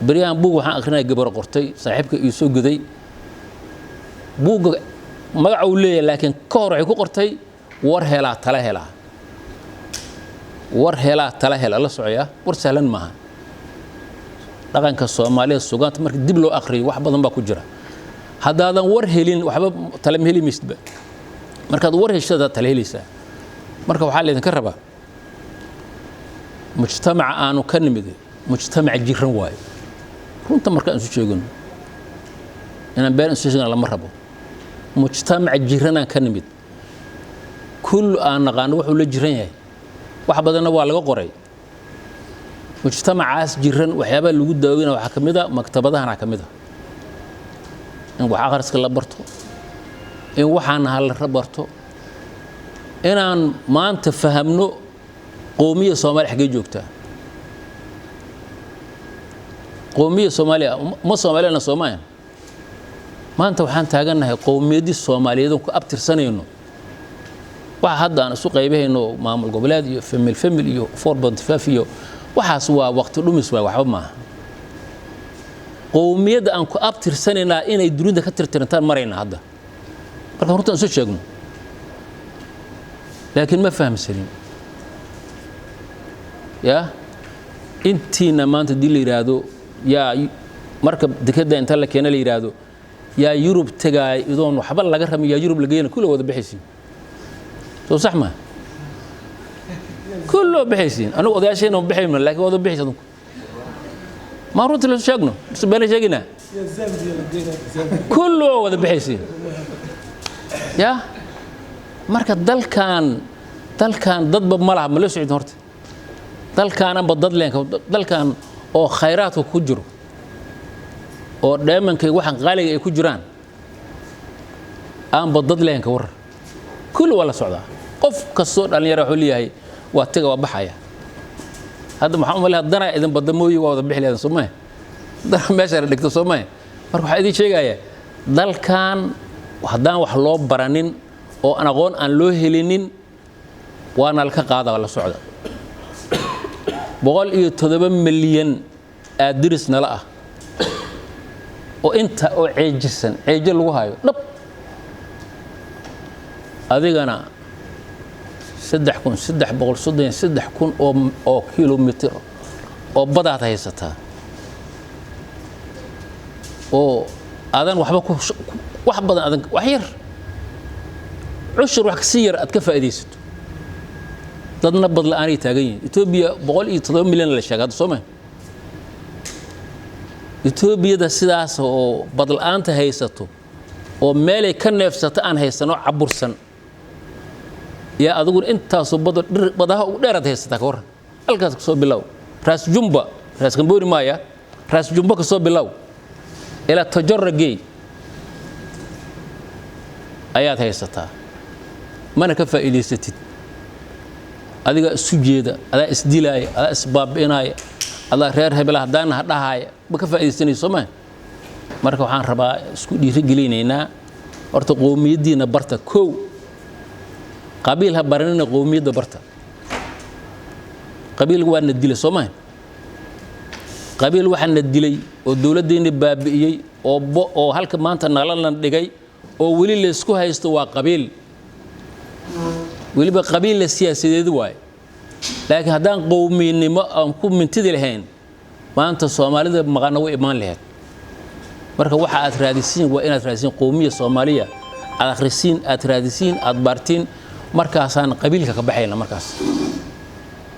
Beryahan buug waxaan akhrinaya gabar qortay, saaxiibka ii soo goday. Buugga magaca uu leeyahay, laakiin ka hor waxay ku qortay "War helaa tala helaa". War helaa tala hela, la socoyaa, war sahlan maaha. Dhaqanka Soomaalida, sugaanta marka dib loo akhriyo, wax badan baa ku jira. Haddaadan war helin, waxba tala ma heli maysidba. Markaad war heshadaad tala helaysaa. Marka waxaa laydinka rabaa, mujtamaca aanu ka nimid mujtamac jiran waayo. Runta markaan isu sheegano, inaan been isu sheegana lama rabo. Mujtamac jiranaan ka nimid, kullu aan naqaano wuxuu la jiran yahay, wax badanna waa laga qoray. Mujtamacaas jiran waxyaabaha lagu daaweyna waxaa ka mid a maktabadahana ka mid a, in wax akhriska la barto, in waxaan la barto, inaan maanta fahamno qowmiya Soomaaliya xaggee joogtaa. Qowmiya Soomaaliya ma Soomaaliyana Soomaaliya maanta waxaan taagannahay qowmiyaddii Soomaaliyeed ku abtirsanayno. Waxa hadda aan isu qaybahayno, maamul goboleed iyo family family iyo 4.5 iyo waxaas, waa waqti dhumis waay, waxba maaha. Qowmiyadda aan ku abtirsanaynaa inay dunida ka tirtirantaan marayna hadda, marka runtaan isu sheegno. Laakiin ma fahamsanin yaa intiina maanta haddii la yidhaahdo, yaa marka dekadda inta la keena la yidhaahdo, yaa Yurub tegaay idoon waxba laga rabin, yaa Yurub la geeyna, kulle wada bixaysiin. Soo sax maa? Kulle waa bixaysiin. Anigu odayaashayna ma bixayno, laakiin wada bixaysa adinku. Ma runta la sheegno mise beena sheeginaa? Kulle waa wada bixaysiin. Ya marka dalkan dadba ma laha, ma la socdin horta. Dalkaananba dad leen, dalkan oo khayraadka ku jiro oo dheemankay waxaan qaaliga ay ku jiraan, aanba dad leenka war. Kulli waa la socdaa. Qof kastoo dhallinyara wuxuu leeyahay waa tega, waa baxaya. Hadda maxaa u malaya dana idin badda mooye, waa wada bixi leedan, soo mahe? Dana meesha la dhigto, soo mahe? Marka waxaa idin sheegaya, dalkan haddaan wax loo baranin oo aan aqoon aan loo helinin, waana laka qaada, la socda. 107 milyan aa diris nala ah oo inta oo ceejisan, ceejo lagu hayo dhab. Adigana 3,333 oo kilomitir oo badaad haysataa oo aadan waxba ku wax badan adan, wax yar, cushur wax kasii yar aad ka faa'iidaysato. Dadna bad la'aanay taagan yihiin. Etoobiya 107 milyan la sheegay hadda, soo ma? Etoobiyada sidaas oo bad la'aanta haysato oo meelay ka neefsato aan haysano, cabursan, yaa adiguna intaasoo bado badaha ugu dheeraad haysataa. Ka warran? Halkaas kasoo bilow, Raas Jumba, Raas Gambooni maaya, Raas Jumba kasoo bilow ilaa Tojora gey ayaad haysataa, mana ka faa'iidaysatid. Adigaa isu jeeda, adaa isdilaaya, adaa isbaabi'inaaya, adaa reer hebela haddaana ha dhahaaya, ma ka faa'iidaysanayso, soo maa? Marka waxaan rabaa isku dhiirigelinaynaa horta qowmiyaddiina barta. Kow, qabiil ha baranina, qowmiyadda barta. Qabiil waa na dilay, soo maa? Qabiil waxaa na dilay oo dowladdeenna baabi'iyey oo halka maanta nalana dhigay oo weli laysku haysto waa qabiil. Weliba qabiil la siyaasadeed waaye. Laakiin haddaan qowmiynimo aan ku mintidi lahayn, maanta Soomaalida maqana way imaan lahayd. Marka waxa aad raadisiin waa inaad raadisiin qowmiya Soomaaliya, aad akhrisiin, aad raadisiin, aad baartiin. Markaasaan qabiilka ka baxayna markaas.